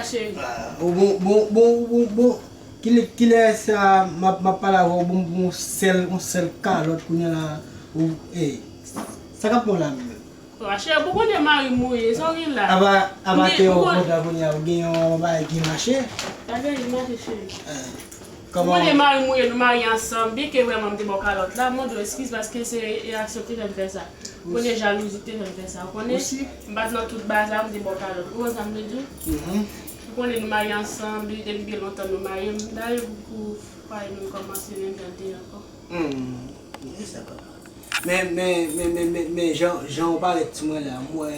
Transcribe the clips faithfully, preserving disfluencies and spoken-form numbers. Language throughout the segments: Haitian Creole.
Cheri. Ah, bon, bon, bon, bon, bon. Kilè, kilè sa m ap, m ap pale avè w, bon, bon, sèl, yon sèl kalòt kounye a la, ou, ey, sa k ap pran la menm? Wa cheri, pou konnen mari m ou ye, sa w gen la? Aba, aba te yon kontra kounye a, ou gen yon bagay ki mache? Pa gen ki mache, cheri. Eh, kòman? Pou konnen mari m ou ye, nou marye ansanm, byenke vrèman m te ba w kalòt la, m mande w eskiz paske se reyaksyon ki te fè m fè sa. Konnen jalouzi te fè m fè sa. Ou konnen, m pa t nan tout bagay sa, m te ba w kalòt. Ou konn sa m vle di w? Ou konnen nou marye ansanm, depi byen lontan nou marye. M ta renmen pou, pou fwaye nou kòmanse menm jan l te ye ankò. Hmm, e sa papa. Men, men, men, men, men, men jan, jan ou parèt sou mwen la, m wè,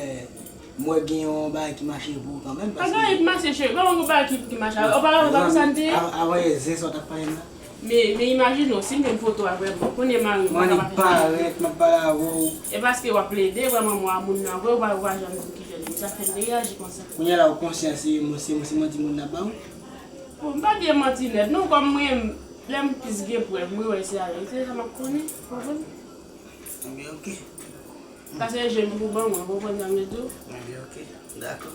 m wè gen yon bagay ki mache pou ou kanmenm, paske. Pa gen anyen ki mache, cheri. Pa gen yon bagay ki, ki mache. Opa, pa konn sa m te ye. Avan yè zen sa w t ap pale m la. Men, men imajine w, si m gen foto a vrèman, konnen mari m pa ka pa fè sa. Mwen li parèt, m ap pale avè w. E paske w ap plede vrèman mwen a moun nan vre, ou pa, ou pa janm di m ki jan li ye. Sa fè m te reyaji konsa. Kounye a la, ou konsyan se mwen, se mwen, se manti moun nan ba ou? Bon, m pa byen manti nèt, non, kòm mwen, lè m plis gen prèv, mwen wè se avè l, se sa m ap konnen, ou konprann? Ebyen, oke. Sa se je m pou ban mwen, ou konprann sa m vle di w? Ebyen, oke. Dakò.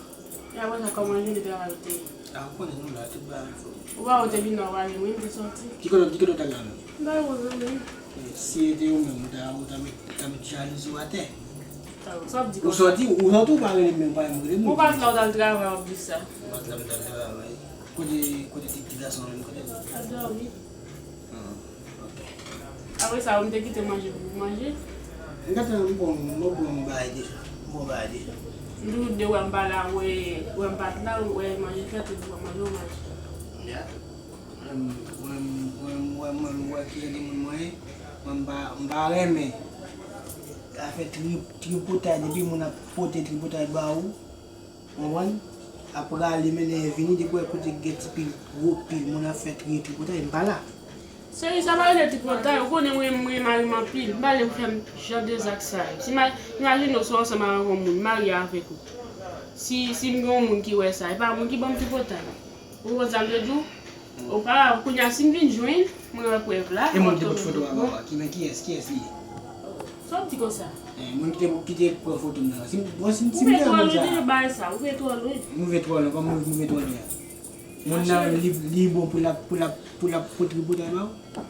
E apre sa, kòman jounen travay ou te ye? A, ou konnen nou la, tout bagay anfòm. Ou pa wè w te vin nan w pa jwenn mwen, m te sòti. Ki kote, ki kote w t al la menm? M t al wè zanmi m. E si se te ou menm, ou ta, ou ta met, ou ta met jalouzi w atè. Sa w di konsa? Ou sòti, ou sòti, ou pa rele m menm, pa menm rele m. Ou pa t la, ou t al travay, w ap di sa. Ou pa t la, m t al travay. Kote, kote ti, ti gason an menm, kote l? L ap dòmi. Hmm, ok. Apre sa, ou m te kite manje pou ou manje. M gentan, m bon, m bon bagay deja. M bon bagay deja. M toujou te wè m pa la, wè, wè m pa t la, wè manje fèt, ou di w manje, ou manje. Ya. Mwen, mwen, mwen, mwen, mwen, mwen wè ki jan de moun mwen ye. Mwen, m pa, m pa renmen afè tri-, tripotay, depi moun ap pote tripotay ba ou. Ou konprann? Ap rale mennen vini, depi w wè kote gen ti pil, gwo pil, moun ap fè triye tripotay, m pa la. Cheri, sa pa rele tripotay, ou konnen mwen, mwen mari m anpil, m pa renmen fè m jan de zak sa yo. Si ma-, imajine w si w ansanm avèk yon moun, marye avèk ou. Si, si m gen yon moun ki wè sa, e pa moun ki ban m tripotay. Ou konn sa m vle di w? Oparavan, kounye a, si m vin jwenn, mwen wè prèv la. E moun ki te pote foto a ba w a, ki, men kiyès, kiyès li ye? Sa w di konsa? Eh, moun ki te, ki te pran foto m nan. Si m, bon, si m, si m te moun sa. Ou vin twò lwen, bagay sa, ou vin twò lwen. M rive twò lwen, kòman m rive twò lwen a? Moun nan, li, li bon pou l ap, pou l ap, pou l ap pote tripotay ba w?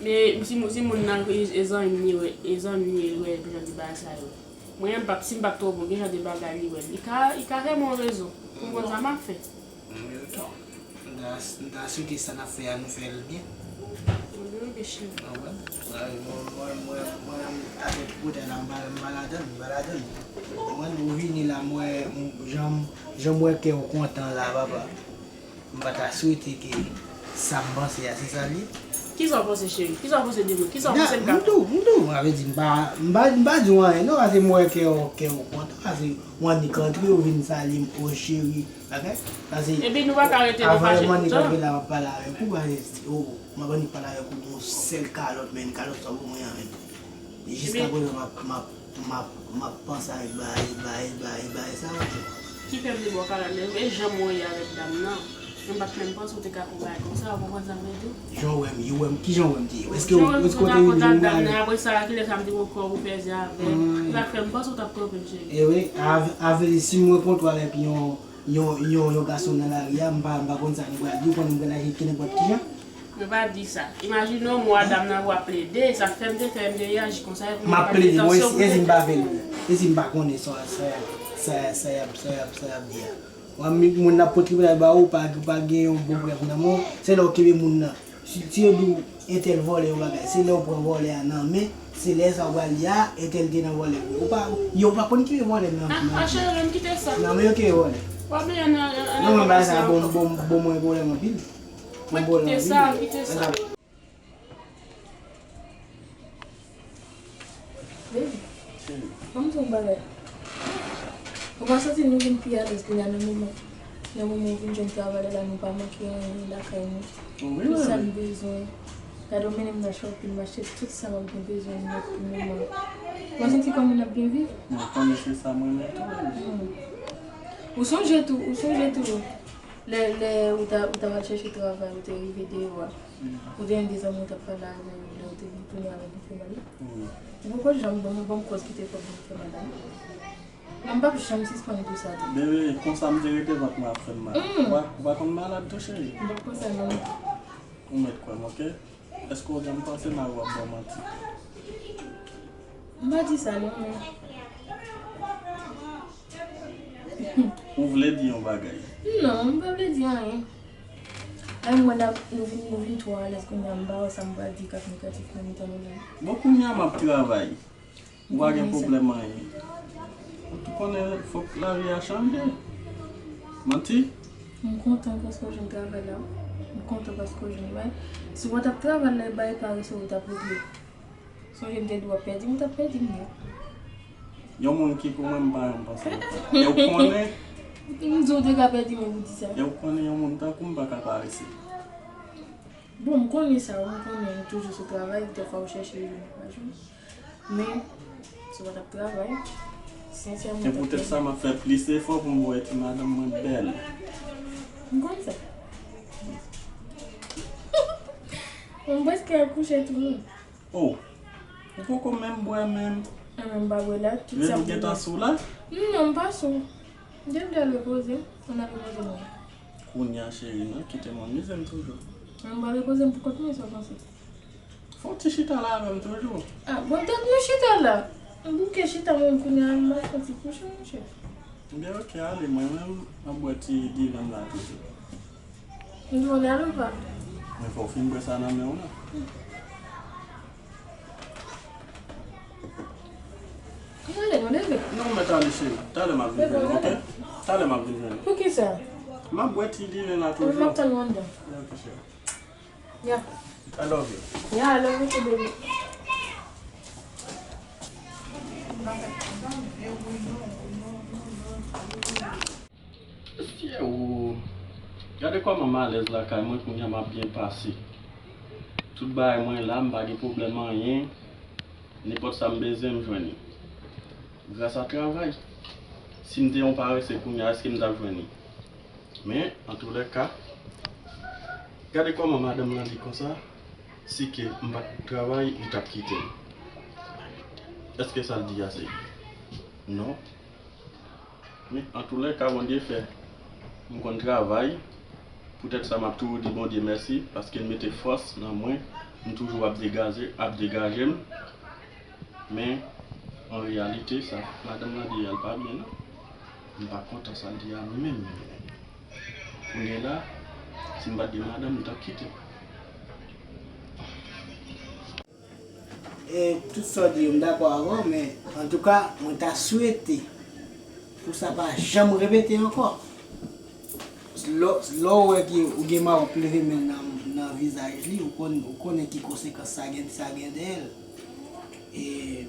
Men, si moun, si moun nan, e, e zanmi m ye, e zanmi m ye, wè, jan de bagay sa yo. Mwen, m p ap, si m p ap twò bon, gen jan de bagay li wè. Li ka, li ka fè m yon rezon. Pou m konn sa m ap fè. M ta, m ta swete sa n ap fè a, nou fè l byen. Mwen, mwen, mwen, mwen, mwen, avèk pwotèl la, m pa, m pa ladann, m pa ladann. Mwen, ou vini la, mwen, m, jan, jan m wè kè w kontan la, papa. M pa ta swete ke sa m panse a, se sa l ye. Kisa w panse, cheri? Kisa w panse de mwen? Kisa w panse m ka fè? M tou, m tou. Sa vle di, m pa, m pa, m pa di w anyen, non, paske m wè kè w, kè w kontan, paske w annik antre, ou vin salye m, o cheri. Epi nou pa ka rete nou fache toutan. Avan m annik antre la, m ap pale avèk ou, paske, o, m ap annik pale avèk ou de yon sèl kalòt, men kalòt sa w ban mwen an menm. Jiskaprezan, m ap, m ap, m ap, m ap panse avèk bagay, bagay, bagay, bagay sa yo. Ki fè m te ba w kalòt, men e jan m wè w ye avèk dam nan. Mwen pa t menm panse w te ka fè yon bagay konsa, ou konprann sa m vle di w? Jan w wè m ye, w wè m, kijan w wè m te ye? Èske w, èske w te vin pou m rale? Apre sa, kilè sa m te pran kò pou fè zen avè l? Li pa t fè m panse w t ap twonpe m, cheri. E wi, avè, avè, si m rankontre w avèk yon, yon, yon, yon gason nan lari a, m pa, m pa konn sa nou pral di, ou konnen m pral aji kenenpòt kijan. Mwen pa di sa. Imajine w, mwen a dam nan w ap plede, sa fè m te fè, m te reyaji konsa, epi m pa t gen entansyon pou m te. M ap plede, mwen, e si m pa vle l? E si m pa konnen sa, sa, sa, sa y ap, sa y ap, sa y ap di a? Mwen, mi-, moun nan ap pote tripotay ba ou, pa, pa gen yon bon prèv nan men w, se lè w kenbe moun nan. Si, si yo di w entèl vòlè yon bagay, se lè w pran vòlè a nan men, se lè sa w pral di a, entèl te nan vòlè vre. Ou pa, yo pa konn kenbe vòlè nan, nan men. A, cheri, ann kite sa. Nan men yo kenbe vòlè. W ap bliye nan, nan, nan. Non, men bagay sa bon, bon, bon mwen pwoblèm anpil. Mwen kite sa, kite sa. Baby, ban m di w yon bagay. Ou pa santi nou vin pi alèz kounye a nan moman, nan moman ou vin jwenn travay la, la nou pa manke anyen lakay nou. Wi, wi. Tout sa n bezwen. Gade w mennen m nan shopping, m achte tout sa m ap gen bezwen nèt pou moman. Ou pa santi kòman n ap byen viv? Mwen konnen se sa mwen menm tou. Hmm. Ou sonje tou, ou sonje tou. Lè, lè ou ta, ou ta pral chèche travay, ou te rive deyò a. Mm. Ou te gen de zanmi ou t ap pale avè yo, lè ou te vin tounen avè Big Family. Mm. Ou poko janm ban m, ban m kòz ki te fè w vin fè bagay. Non, m p ap janm sispann pou sa tou. Bebe, konsa m te rete vant mwen ap fè m mal. Mm. Ou pa, ou pa konn malad tou, cheri? M p ap konsa non. Ou mèt kwè m, oke? Èske w janm panse mari w ap ba w manti? M pa di sa non, men. Ou vle di yon bagay? Non, m pa vle di anyen. Ay, mwen la, nou vin, nou vin twò alèz kounye a, m pa wè sa m pral di k ap negatif nan mitan nou la. Bon, kounye a m ap travay. Ou pa gen pwoblèm anyen. Ou tou konnen fòk lavi a chanje. Manti? M kontan paske w jwenn travay la. M kontan paske w jwenn bay. Si w pa t ap travay la, bay parese w t ap regle. Sonje m te di w ap pèdi m, ou t ap pèdi m wi. Yon moun ki pou mwen, m pa janm panse konsa. E w konnen? M di w te ka pèdi mwen pou di sa. E w konnen yon moun tankou m pa ka parese. Bon, m konnen sa, m konnen ou toujou sou travay, dèfwa ou chèche jwenn ou pa jwenn. Men, si w pa t ap travay, sensèman, e poutèt sa, m ap fè plis efò pou m voye ti madanm mwen bèl. M konn sa. M prèske akouche tou. Oh, ou poko menm bwè menm. An, men m pa bwè la, tout sa m gentan sou la? Non, m pa sou. Depi lè repoze, ann al repoze nou. Kounye a, cheri, non, kite m anmize m toujou. Mwen, m pral repoze m pou kont mwen, sa w panse? Fè yon ti chita la avè m toujou. Ah, bon, tank nou chita la. M bouke chita mwen kounye a, m ap fè yon ti kouche, monchè. Ebyen, oke, ale, mwen menm, m ap bwè ti diven m la toujou. M di w ale ou pa? Men fò w fin bwè sa nan men w la. Ann ale, nou leve. Non, mèt ale, cheri. Talè m ap vin jwenn ou, oke? Talè m ap vin jwenn ou. Poukisa? M ap bwè ti diven la toujou. M ap tann ou anndan. Ya, oke, cheri. Ya. I love you. Ya, I love you too, baby. Mesye o, gade kòman m alèz lakay mwen kounye a, m ap byen pase. Tout bagay mwen la, m pa gen pwoblèm anyen. Nenpòt sa m bezwen, m jwenn li. Gras a travay. Si m te yon parese kounye a, èske m t ap jwenn li? Men, antoulèka, gade kòman madanm nan di konsa, si ke m pa t travay, li t ap kite m. Èske sa l di a se non? Men, antoulèka, Bondye fè m konn travay. Poutèt sa, m ap toujou di Bondye mèsi, paske l mete fòs nan mwen. M toujou ap degaje, ap degaje m. Men, an reyalite, sa madanm nan di a, l pa byen, non. M pa kontan sa l di a, menm, menm, menm. Kounye a la, si m pa t gen madanm, li t ap kite m. E, tout sa w di yo, m dakò avè w, men, antouka, mwen ta swete pou sa pa janm repete ankò. Lè, lè w wè ke ou gen mawon k leve men l nan, nan vizaj li, ou konn, ou konnen ki konsekans sa gen, sa gen dèyè l. E,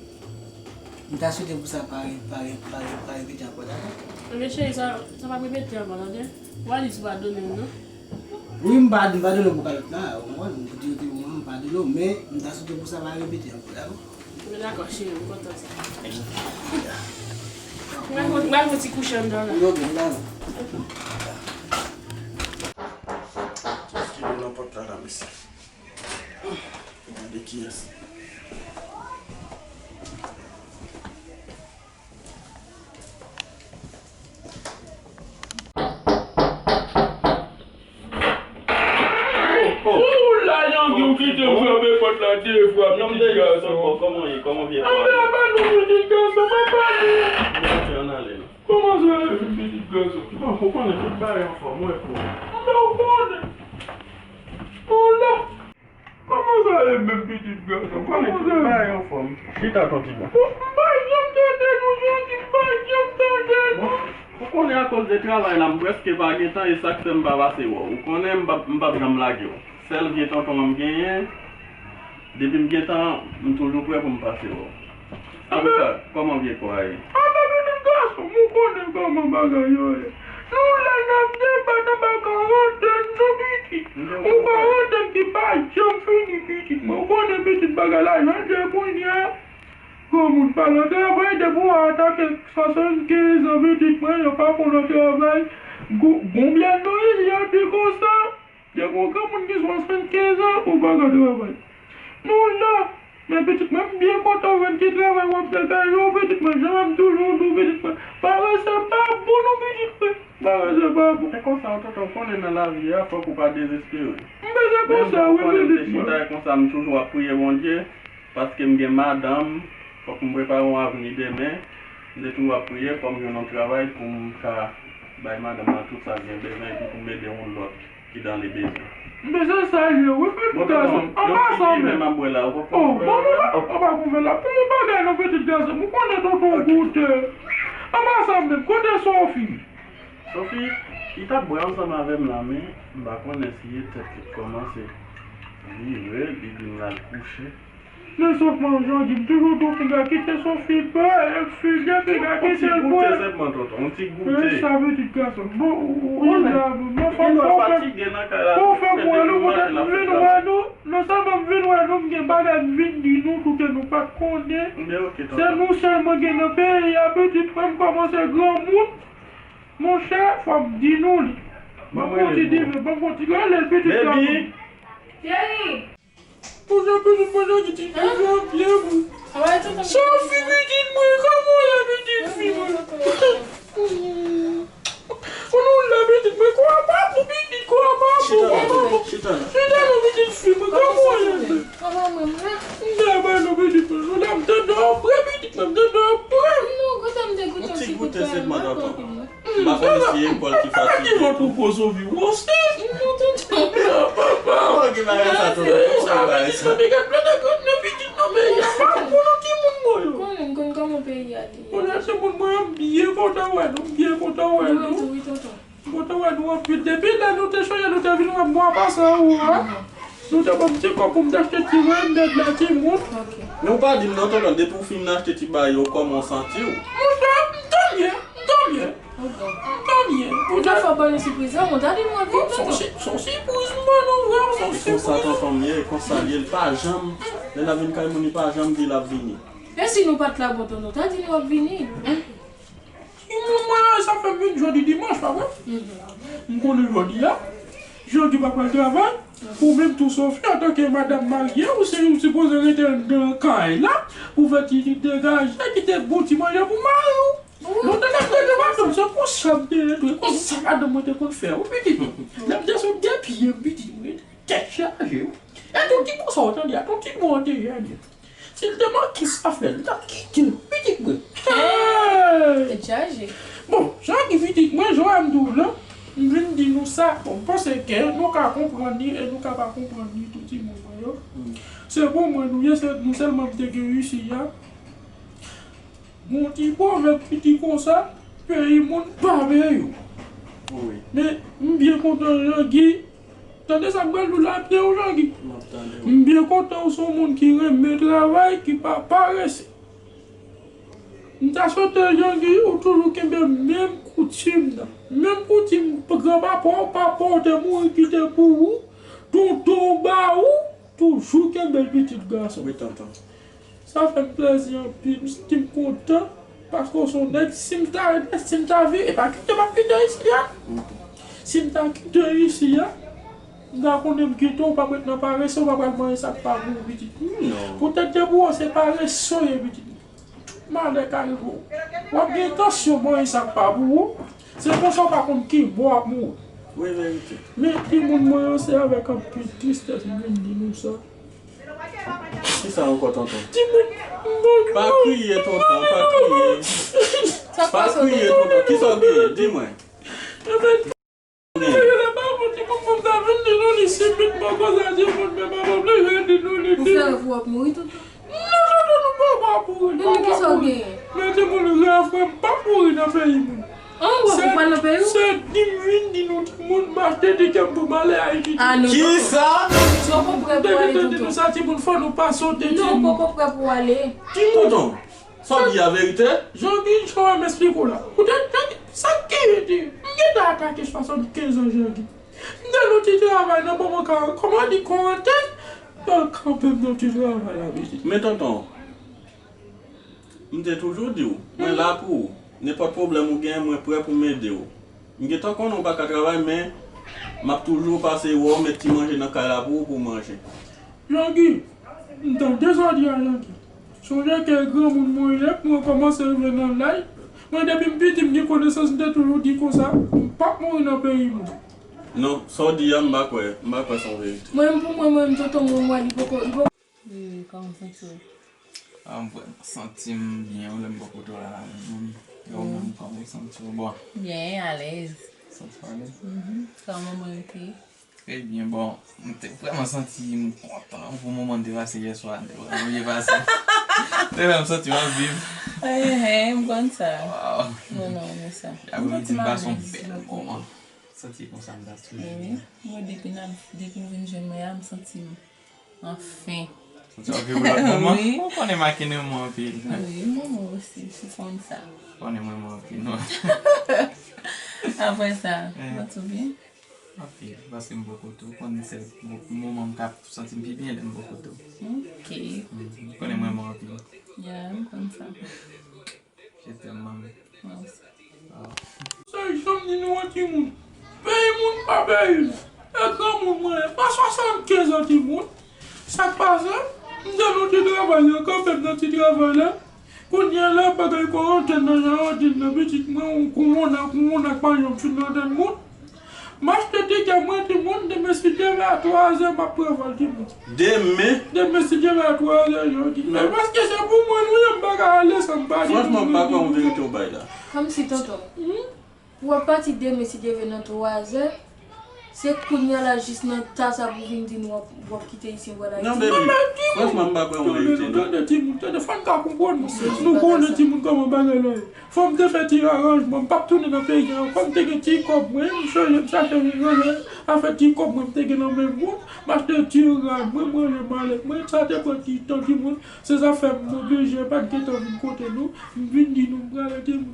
m ta swete pou sa pa re-, pa re-, pa re-, pa repete ankò, dakò? Ebyen, cheri, sa, sa p ap repete ankò, tande? Ou pa di si w padone m, non? Wi, m pa, m padone w pou kalòt la, ou konprann? M di w te pou mwen, m padone w, men m ta swete pou sa pa repete ankò, dakò? Mwen dakò, cheri, m kontan sa. Mwen, mwen, mwen ti kouche anndan la. Yo, gen la. Kiyès ki vin nan pòt la, la, mesye? Gade kiyès. Ou la, Jean Guy, ou kite m frape pòt la de fwa, pitit gason. Kòman ye? Kòman vye kò a ye? Ann ale, ba nou pitit gason, pa pale. Ann ale, non. Kòman sa ye, pitit gason? Bon, ou konnen tout bagay anfòm, ou wè pou. Ann ale, ou konnen. Ou la. Kòman sa ye menm, pitit gason? Kòman sa ye? Chita, tonton. M pa janm tande nou, Jean Guy, m pa janm tande nou. Ou konnen, akoz de travay la, m prèske pa gen tan, e sa k fè m pa pase wè w. Ou konnen m p ap, m p ap janm lage w. Sèl vye tonton an m genyen, depi m gen tan, m toujou prè pou m pase wè w. Antouka, kòman vye kò a ye? Anben, pitit gason m, ou konnen kòman bagay yo ye. Nou la n ap debat anba karantèn, non, pitit. Yon karantèn ki pa janm fini, pitit mwen. Ou konnen, pitit, bagay la chanje kounye a. Granmoun pa nan travay, depi w atake swasannkenz an, pitit mwen, yo pa konn nan travay. Gon, gon byen nou isit ap di konsa. Depi yon granmoun gen swasannkenz an, ou pa ka travay. Nou la, Men pitit mwen, m byen kontan w jwenn ti travay w ap fè kay ou, pitit mwen, jan m toujou di w, pitit mwen. Parese pa bon non, pitit mwen. Parese pa bon. Se konsa, tonton, w konnen nan lavi a, fòk ou pa dezespere. M bezwen konsa, wi, pitit mwen. Menm jan w konnen m te chita konsa, m toujou ap priye Bondye, paske m gen madanm, fòk m prepare yon avni demen. M te toujou ap priye, fò m jwenn yon travay pou m ka bay madanm nan tout sa l gen bezwen, epi pou m ede yon lòt ki dans le besoin. Men se sa l ye, wi, pitit gason m. An pasan menm. Oh, bon, nou pa, oh, pa pou fè la. Pou yon bagay non, pitit gason m. Ou konnen tonton goute. An pasan menm, kote Sophie? Sophie, li t ap bwè ansanm avè m la, men m pa konnen si e tèt li t kòmanse vire, li di m l al kouche. Men sòlman Jean Guy, m toujou di w, piga kite Sophie bwè, e figi, piga kite l bwè. Yon ti goute sèlman, tonton, yon ti goute. Men sa, pitit gason m. Bon, ou, ou, ou la, men fò, fò w fè m wè nou, poutèt m vin wè nou, non sèlman m vin wè nou, m gen bagay m vin di nou tou ke nou pa t konnen. Se nou sèlman gen nan peyi a, pitit mwen, m kòmanse granmoun. Monchè, fò m di nou li. Ban m kontinye, ban m kontinye. Rele l, pitit gason m. Cheri! Poze pitit mwen nan ki ti pitit byen pou. Sophie, pitit mwen, kòman w ye, pitit fi mwen? Ou nou la, pitit mwen, kwa pa pou pitit, kwa pa pou, kwa pa pou. Chita non, pitit fi mwen, kòman w ye? M ta ba nou, pitit mwen, nou la, m tande w pre, pitit mwen, m tande w pre. Yon ti goute sèlman, tonton. M pa konnen si e kò l ki fatige. Ki lòt ou poze w vin wonse? Non, tonton. Papa. Kòman ki bagay sa, tonton? Kòman bagay sa? Pitit mwen, pitit mwen, pitit mwen, men y a pa pou nou timoun mwen yo. Konnen, m konn kòman peyi a te ye. Konnen timoun mwen, m byen kontan wè nou, m byen kontan wè nou. Mwen tou, wi, tonton. M kontan wè nou anpil. Depi lè nou te chonje, nou te vin wè m, mwa pase anwo a. Nou te ban m ti kòb pou m te achte ti renmèd la, timoun. Men w pa di m non, tonton, depi w fin achte ti bagay yo, kòman w santi w? Monchè, m tan byen, m tan byen. M tan byen. Ou ta fè ban nou sipriz la, ou ta di nou ap vin, tonton. Se yon sipriz m ban nou, vre, se yon sipriz. E konsa tonton m ye, e konsa l ye, l pa janm, lè l ap vin kay moun, li pa janm di l ap vini. E si nou pa t la, bon, tonton, ta di nou ap vini. Timoun mwen, sa fè m vin jodi dimanch, pa vre? M konnen jodi a, Jean Guy pa pral travay. Ou menm tou, Sophie, antanke madanm marye, ou se ou sipoze rete anndan kay la pou fè ti degaje, kite bon ti manje pou mari w. Lontan n ap rete madanm, se konsa m te ye tou, e konsa madanm mwen te konn fè wi, pitit. Lè m te sot de pye m, pitit mwen, tèt chaje wi. E tou ti mo sa w tande a, tou ti mo an te jene. Si l te manke sa fè, l t ap kite l, pitit mwen. Tèt chaje. Bon, jan ki pitit mwen, jan m di w lan, m vin di nou sa. Bon, m panse ke nou ka konprann li e nou ka pa konprann li tou, timoun mwen yo. Se pou mwen nou ye, se nou sèlman m te gen isi a. Gon ti pwovèb ki di konsa, peyi moun pa peye w. Men, m byen kontan Jean Guy. Tande sa m pral di w la, tande w, Jean Guy. M ap tande w. M byen kontan w se yon moun ki renmen travay, ki pa parese. M ta swete, Jean Guy, ou toujou kenbe menm koutim nan. Menm koutim granpapa w, papa w te mouri kite pou ou, tonton w ba ou, toujou kenbe l, pitit gason. Wi, tonton. Sa fè m plezi anpil. M santi m kontan paske w se yon nèg. Si m ta rete, si m ta viv, e pa kite m ap kite isi a. Si m ta kite isi a, m ta konnen m kite w, w p ap ret nan parese, w pa pral manje sa k pa pou ou, pitit. Poutèt de pou ou, se parese w ye, pitit. Tout malè ka rive w. W ap gen tansyon, manje sa k pa pou ou. Se konsa w pa konn ki bò w ap mouri. Wi, verite. Men timoun mwen an, se avèk anpil tristès m vin di nou sa. Kisa ankò, tonton? Timoun mwen. Pa kriye, tonton, pa kriye. Pa kriye, tonton. Kisa w genyen? Di mwen. Timoun mwen ta vin di nou li si pit mwen konsa, timoun mwen pa vle di nou li. Ou fè rèv w ap mouri, tonton? Non, non, non, nou poko ap mouri, nou poko ap mouri. Men timoun, rèv mwen, m p ap mouri nan peyi moun. An, w ap pral nan peyi w? Se di m vin di nou timoun, m achte tikè m pou m ale Ayiti. A, non, tonton. Kisa? Ou poko prè pou ale, tonton. Depi tande nou sa, timoun, fò nou pa sote, timoun. Non, ou poko prè pou ale. Timoun. Tonton, sa w di a verite? Jean Guy, jan m esplike w la. Ou te, Jean Guy, sa k genyen di? M gentan atake swasannkenz an, Jean Guy. M te nan ti travay nan moman ka, kòman di, karantèn, yo kanpe m nan ti travay la, pitit. Men tonton, m te toujou di w, mwen la pou ou. Nenpòt pwoblèm ou gen, mwen prè pou m ede w. M gentan konnen w pa ka travay, men m ap toujou pase wè w, met ti manje nan kay la pou ou, pou w manje. Jean Guy, M tande sa w di a, Yankee. Sonje ke granmoun mwen ye, mwen kòmanse rive nan laj. Mwen, depi m piti, m gen konesans, m te toujou di konsa, m p ap mouri nan peyi mwen. Non, sa w di a, m pa kwè, m pa kwè se yon verite. Mwen, pou mwen, mwen, tonton mwen, mwen, li poko, li poko. Wi, wi, kòman w santi w? Ah, m vrèman santi m byen, wi, lè m bò kote w la, la menm. Yo, menm, kòman w santi w? Bon. Byen, alèz. Santi w alèz? Mhm. Kòman manman yo te ye? Trè byen, bon, m te vrèman santi m kontan pou moman m te pase yè swa, m te vrèman byen pase. M te vrèman santi m ap viv. Ehe, m konn sa. Waw. Non, non, men sa. Apre midi, m pase yon bèl moman. Santi konsa, m ta toujou. Wi, mwen depi n ap, depi m vin jwenn mwen a, m santi m anfen. Santi w ap viv lòt moman? Wi. Ou konnen Makenè mwen anpil. Wi, mwen, mwen osi, m konn sa. Ou konnen mwen, mwen anpil, non. Apre sa, eh, mwen tou byen? Anpil, paske m bò kote w, ou konn se mo-, moman m ka santi m pi byen lè m bò kote w. Ok. Mm, ou konnen mwen renmen w anpil. Ya, m konn sa. Je t'aime, manmi. Mwen osi. Ah. Sa janm di nou an timoun. Peyi moun pa peyi m. E granmoun mwen ye. Pa swasannkenz an timoun. Sa k pase? M te nan ti travay la, kanpe m nan ti travay la. Kounye a la, bagay kòrantèn nan, jan yo di l nan, pitit mwen, yon kowona, kowona k pa janm fin nan tèt moun. M achte tikè mwen, timoun, demen si Dye vle a twazè, m ap pran vòl, timoun. Demen? Demen si Dye vle a twazè, yo di. Men paske se pou mwen nou ye, m pa ka ale san m pa di nou. Franchman, m pa kwè yon verite w bay la. Kòmsi, tonton. Hmm? W ap pati demen si Dye vle nan twazè, se kounye a la jis nan ta sa pou vin di nou w ap, w ap kite isi, w al Ayiti. Non, baby, franchman, m pa kwè yon verite, non. Tande, timoun, tande, fò n ka konprann. Nou konnen, timoun, kòman bagay la ye. Fò m te fè ti aranjman, m p ap tounen nan peyi a ankò, m te gen ti kòb mwen, m chanje, m chache vin ranje afè ti kòb mwen, m te gen nan men moun, m achte ti rad mwen, m ranje malèt mwen, sa te pran ti tan, timoun, se zafè m oblije, pa t gen tan vin kote nou, m vin di nou m prale, timoun.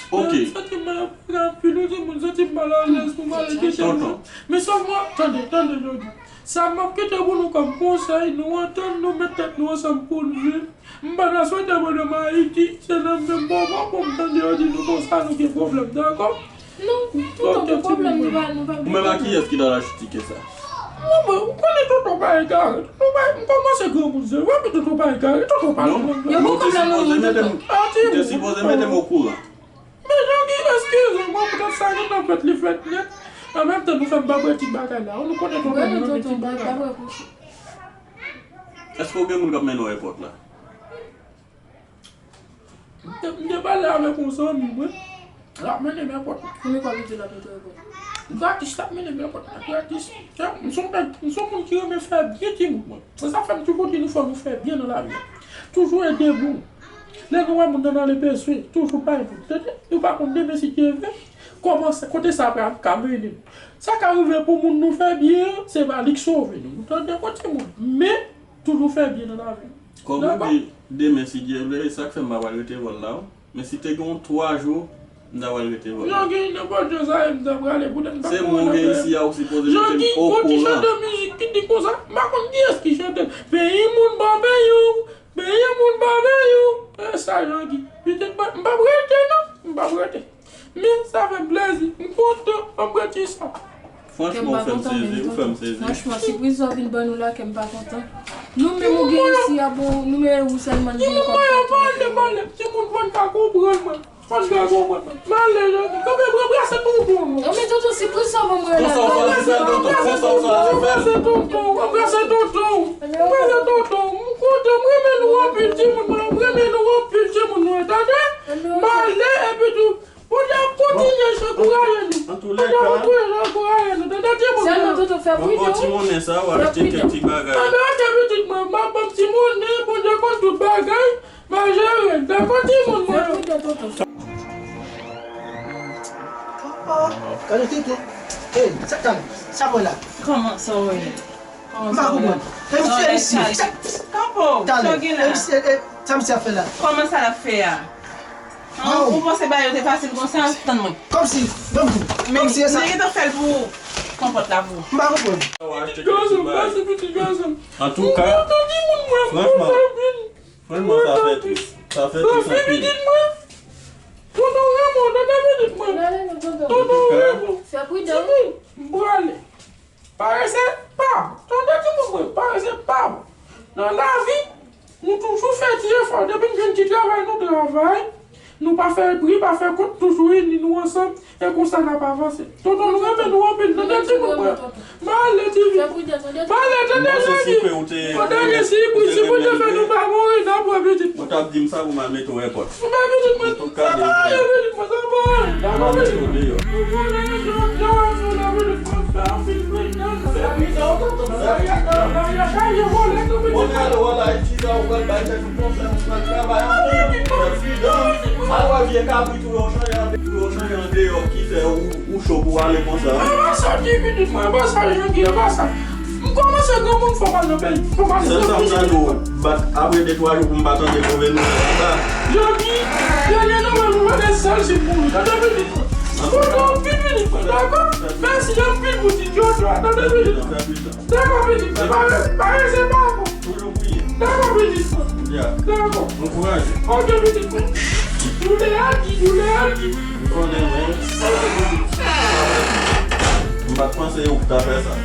Ok. Santi m mal anpil, wi, timoun, santi m mal alèz pou m ale kite nou. Tonton. Men sèlman, tande, tande, Jodi. Sa m ap kite pou nou kòm konsèy, nou antann nou, met tèt nou ansanm pou n viv. M pa ta swete madanm Ayiti, se nan menm moman pou m tande yo di nou konsa, nou gen pwoblèm, dakò? Non, tonton, ok, gen pwoblèm, nou pa, nou pa. Ou menm a kiyès ki t al achte tikè sa? Mwen, mwen, ou konnen tonton pa egare. Tonton pa, m kòmanse granmoun, se vre, men tonton pa egare, tonton pa. Non, non, non. Yo poko pran non, tonton. Ou te sipoze mete m okouran. Men Jodi, eskize mwen, poutèt sa gentan fèt, li fèt nèt. An menm tan, nou fè m pa bwè ti bagay la. Nou konnen nou pa bwè ti bagay la. Èske w gen moun k ap mennen w èpòt la? M te, m te pale avèk yon zanmi mwen. L ap mennen m èpòt la. Konbyen fwa li di l ap mennen w èpòt? Gratis, l ap mennen m èpòt la, gratis. M se yon nèg, m se yon moun ki renmen fè byen timoun mwen. Se sa fè m toujou di nou fò nou fè byen nan lavi a. Toujou ede moun. Lè nou wè moun nan ale bezwen, toujou bay moun. Tande? Nou pa konn demen si Dye vle, kòman sa, kote sa pral ka mennen nou. Sa ka rive pou moun nou fè byen an, se pa li k sove nou. Nou tande, yon timoun. Men, toujou fè byen nan lavi. Kòm ou di, demen si Dye vle, e sa k fè m pa pral rete vòl la, wi. Men si te gen yon twa jou, m ta pral rete vòl la. Jan gen nenpòt jan sa ye, m ta prale, poutèt m pa konn anyen. Se mwen ou gen isi a, ou sipoze mete m okouran. Jan gen yon ti chante mizik ki di konsa, m pa konn kiyès ki chante l. Peyi moun pa peyi w, peyi moun pa peyi w. E sa, Jan Guy. Petèt mwen, m p ap rete, non. M p ap rete. Men sa fè m plezi. M kontan, m ap rete sa. Franchman, ou fè m sezi, ou fè m sezi. Franchman, sipriz sa w vin ban nou la, kè m pa kontan. Nou menm ou gen isi a, bon, nou menm ou sèlman n gen kòm patnè. Timoun mwen yo pale, pale. Timoun fò n ka konprann mwen. Fò n ka konprann mwen. M ale, Jan Guy. Kanpe, bra-, brase tonton nou. Anben tonton, sipriz sa w ban mwen la. Konsa w chwazi fè l, tonton. Konsa w chwazi fè l. Brase tonton, brase tonton. Brase tonton. M kontan, m renmen nou anpil, timoun mwen. M renmen nou anpil, timoun mwen. Tande? M ale, epi tou, Bondye ap kontinye ankouraje nou. Bondye ap kontinye ankouraje nou. Tande, timoun mwen. Sèlman tonton, fè pridan. Bon, ti monnen sa, w achte kèk ti bagay. Anben, ok, pitit mwen, m ap ban m ti monnen, Bondye konn tout bagay. M a jere l. Dakò, timoun mwen. Fè pridan, tonton. Gade tonton. Hey, sa, sa mwen la. Kòman sa w ye? M pa konprann. E misye, e misye. Kanpe w, sa w gen la? E misye, e, sa misye ap fè la? Kòman sa l ap fè a? An, ou panse bagay yo te fasil konsa? Tann mwen. Kòmsi, ban m di. Kòmsi e sa. Men gentan fè l pou konpòt la pou ou. M pa konprann. Pitit gason m, mèsi pitit gason m. Antouka, franchman, franchman, sa fè tris. Sa fè tris anpil. Tonton renmen w, tande pitit mwen. Tonton renmen w. Fè pridan. Timoun, m prale. Parese pa bon. Tande timoun mwen, parese pa bon. Nan lavi, nou toujou fè ti efò. Depi n jwenn ti travay, nou travay. Nou pa fè pri, pa fè kont, toujou ini nou ansanm. E konsa n ap avanse. Tonton, nou renmen nou anpil. Tande timoun mwen. M ale, Tivi. M ale, tande, Tivi. Tande, si, si, si Bondye fè nou pa mouri, n ap wè pitit mwen. Ou t ap di m sa pou m al mete w èpòt. Ou bay pitit mwen. Sa pa anyen, pitit mwen, sa pa anyen. Dakò, pitit mwen. Dakò, pitit mwen. Ou chanje andeyò ki fè ou, ou cho pou w ale konsa. E pa sa ki pitit mwen, e pa sa, Janky, e pa sa. M kòmanse granmoun, fò m al nan peyi. Fò m al nan peyi. Sèl sa m ta di w, bat apre de twa jou pou m pa tande move nouvèl anba. Janky, dènye nouvèl m tande sèl se pou ou. Tande pitit mwen. Kontan anpil pitit mwen, dakò? Mèsi anpil pou ti djòdjò a. Tande pitit mwen. Dakò, pitit mwen. Pa rete, pa rete, pa bon. Toujou priye. Dakò, pitit mwen. Ya. Dakò. Ankouraje. Ok, pitit mwen. Doulè a di, doulè a di. M konnen, men. M pa t panse ou ta fè sa.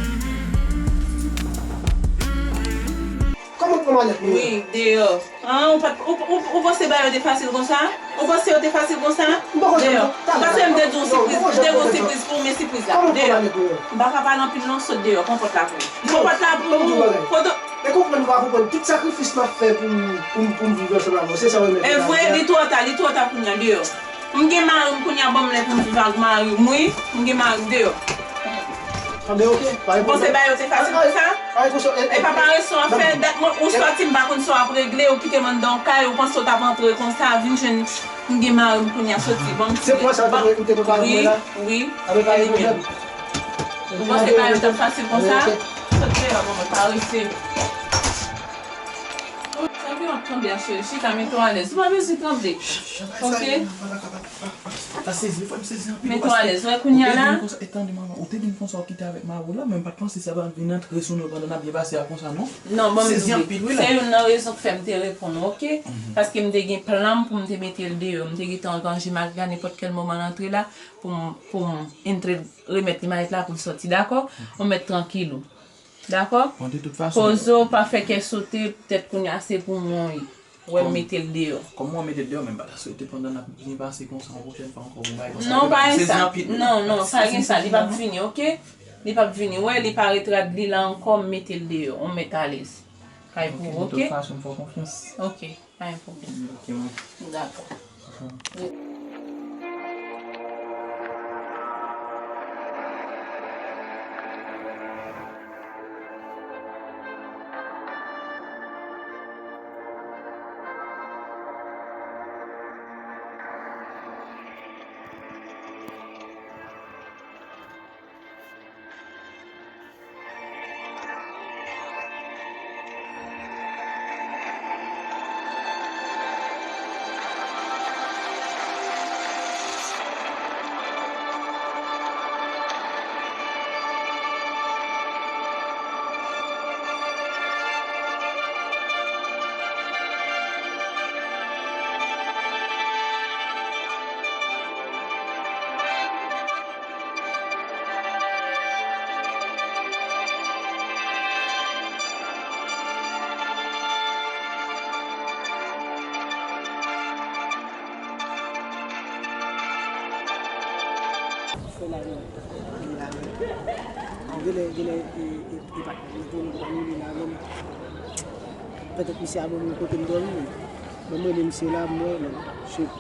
Kòman w pran malèt mwen an? Wi, deyò. An, ou pa t, ou, ou, ou panse bagay yo te fasil konsa? Ou panse yo te fasil konsa? Deyò. Ou panse m te di w sipriz, m te gen yon sipriz pou ou, men sipriz la. Deyò. M pa ka pale anpil non, sot deyò, pran pòt la pou ou. Pran pòt la pou ou. Kote. E konprann ou pa konprann tout sakrifis m ap fè pou m, pou m, pou m viv ansanm avè w. Se sa w remèt. E vre, li twò ta, li twò ta kounye a, deyò. M gen mari m kounye a, ban m lè pou m viv ak mari m, wi. M gen mari m, deyò. Anben, ok, pa gen pwoblèm. Ou panse bagay yo te fasil konsa? E pa parese w ap fè, dat mwen ou sòti, m pa konn sa w ap regle, ou kite m anndan yon kay, ou panse w t ap antre konsa, vin jwenn m gen mari m kounye a, soti, ban m tire. Se pou sa ou te, ou te prepare pou mwen la? Wi, wi, e li menm. Ou panse bagay yo t ap fasil konsa? Sot deyò, manman, parese. Sa ki w ap tranble a, cheri? Chita, mete w alèz. Ou pa bezwen tranble. Ok? Sa sezi, fò m sezi anpil. Mete w alèz. Wè kounye a la. E tande, manman, ou te vin konsa, ou kite avèk mari w la, men m pa t panse sa va vin antre sou nou pandan n ap byen pase a konsa, non. Non, ban m di w. Sezi anpil, wi, la. Se youn nan rezon k fè m te reponn ou, ok? Paske m te gen plan m pou m te mete l deyò. M te gentan anganje malgre a nenpòt kèl moman l antre la pou m, pou m antre remèt li malèt la pou l sòti, dakò? Ou mèt trankil ou. Dakò? Bon, de tout fason. Poze w, pa fè kè sote, petèt kounye a se pou mwen wi. Wè m mete l deyò. Kòm mwen mete l deyò, men m pa ta swete pandan n ap byen pase konsa yon pwochèn fwa ankò pou bagay konsa. Non, pa gen sa. Non, non, pa gen sa. Li p ap vini, ok? Li p ap vini. Wè, li parèt rad li la ankò, m mete l deyò. Ou mèt alèz. Kay pou ou, ok? De tout fason, m fè w konfyans. Ok. Pa gen pwoblèm. Ok, mwen. Dakò. Fè la menm. Li la menm. Genlè, genlè, e, e, e pa, e pou nou pa nou li la menm. Petèt misye a ban mwen kote m dòmi menm. Ban mwen rele misye la, mwen menm. Shit.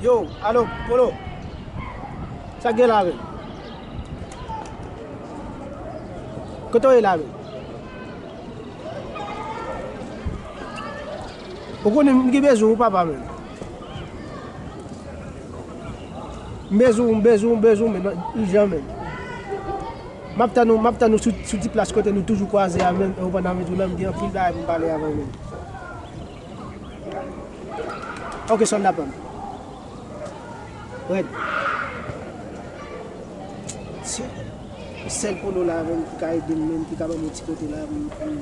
Yo, alo, Polo. Sa k gen la menm? Kote w ye la menm? Ou konnen m gen bezwen w papa menm. M bezwen w, m bezwen w, m bezwen w menm, ijan menm. M ap tann ou, m ap tann ou sou, sou ti plas kote nou toujou kwaze a menm, ou pandan avè tou la, m gen anpil bagay pou m pale avè w menm. Ok, sòlda pa m. Rèd. Sèl, sèl Polo la menm ki ka ede m menm, ki ka ban m yon ti kote la pou m, pou m.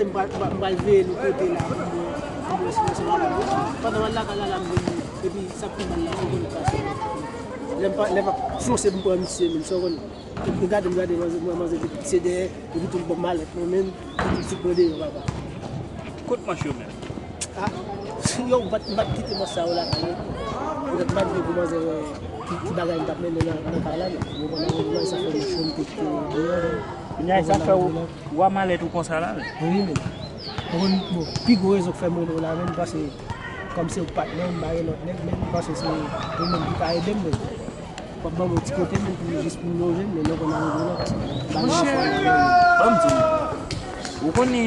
panse m pral, m pral, m pral veye nou kote la pou mwen, pou mwen silense la. Pandan m al lakay la, la m vin, epi sa k pi mal la, se konn pase. Lè m pa, lè m ap fonse pou m pran misye, menm sa w konn. Epi gade m gade manzè, mwen manzè te pise dèyè, epi tou l ban m malèt mwen menm, epi l fout mwen deyò, papa. Kot manch yo menm? Ah, yo, m pa t, m pa t kite manch sa yo lakay la. Petèt m pa t vle pou manzè wè ki, ki bagay m t ap mennen nan, nan kay la, non. Ou konprann, sa fè manch yo m te kite yo deyò, non. Kounye a, sa fè w, w a malèt ou konsa la, menm. Wi, menm. Ou konn, bon, pi gwo rezon k fè m rele w la, menm, paske kòm se ou patnè m, m pa gen lòt nèg, menm, paske se ou menm ki ka ede m, menm. W ap ban m yon ti kote menm pou jis pou m lonje m, men non, konn a rive non. Monchè, ban m di w, ou konnen,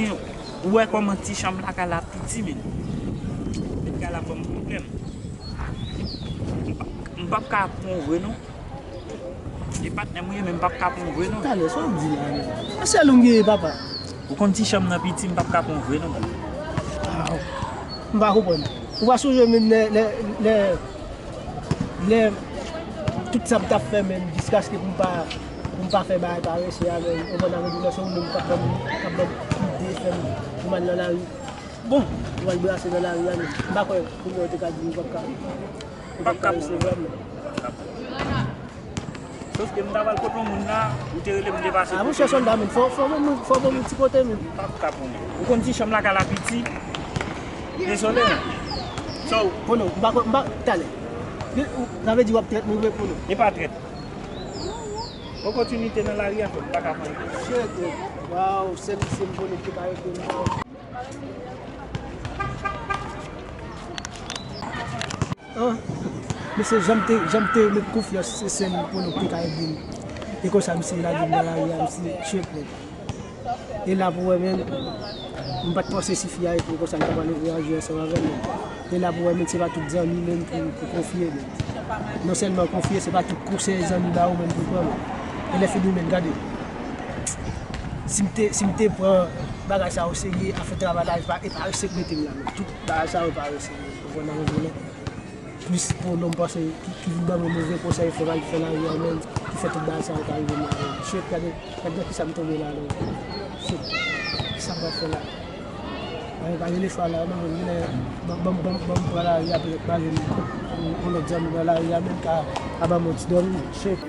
ou wè kòman ti chanm lakay la piti, men. Met kay la ban m pwoblèm. M p ap, m p ap ka pran w vre non. E patnè m ou ye, men m p ap ka pran w vre non. Talè, sa w ap di la menm? E sèl ou m genyen, papa. Ou konn ti chanm nan piti, m p ap ka pran w vre non, baz. Ah, m pa konprann. Ou pa sonje menm lè, lè, lè, lè tout sa m t ap fè menm, jiskaske pou m pa, pou m pa fè bagay parese a menm, ou konprann, avèk ou, se ou menm k ap ban m, k ap ban m ide, fè m pou m al nan lari. Bon, ou al brase nan lari a menm. M pa kwè kounye a ou te ka di m ou p ap ka, ou p ap ka resevwa m. Sòf ke m ta pral kot yon moun la, ou te rele m depase. Ah, monchè sòlda menm, fò, fò ban m, fò ban m yon ti kote menm. M p ap ka pran w. Ou konn ti chanm lakay la piti. Dezole menm. So, Polo, m pa, m pa, talè. Sa vle di w ap trèt mwen vre, Polo? E pa trèt. Opòtinite nan lari a fè m pa ka pran l. Shit, bro. Waw, sèl misye m konnen ki pa ede m. Ah, mesye, jan m te, jan m te met konfyans se sèl Polo ki te ka ede m. E konsa, misye lage m nan lari a, misye tchwek mwen. E la pou wè menm, m pa t panse si fi a ete konsa, l ta pral reyaji ansanm avè m menm. E la pou wè menm, se pa tout zanmi menm pou, pou konfye menm. Non sèlman konfye, se pa tout konsèy zanmi ba ou menm pou pran menm. E lè fini menm, gade. Si m te, si m te pran bagay sa yo serye, afè travay la, e pa, e parese k mete m la menm. Tout bagay sa yo parese, ou konprann, nan yon jounen. Plis pou non m panse ki, ki vin ban mwen move konsèy, fò m al fè lari a menm, ki fè tout bagay sa yo ka rive m la menm. Shit, gade, gade nan kisa m tonbe la menm. Shit, kisa m pral fè la? Mwen pa gen lechwa la, mwen menm, ban, ban, ban, ban m pran lari a, petèt m a jwenn yon, yon lòt zanmi nan lari a menm ka, ka ban m yon ti dòmi. Shit.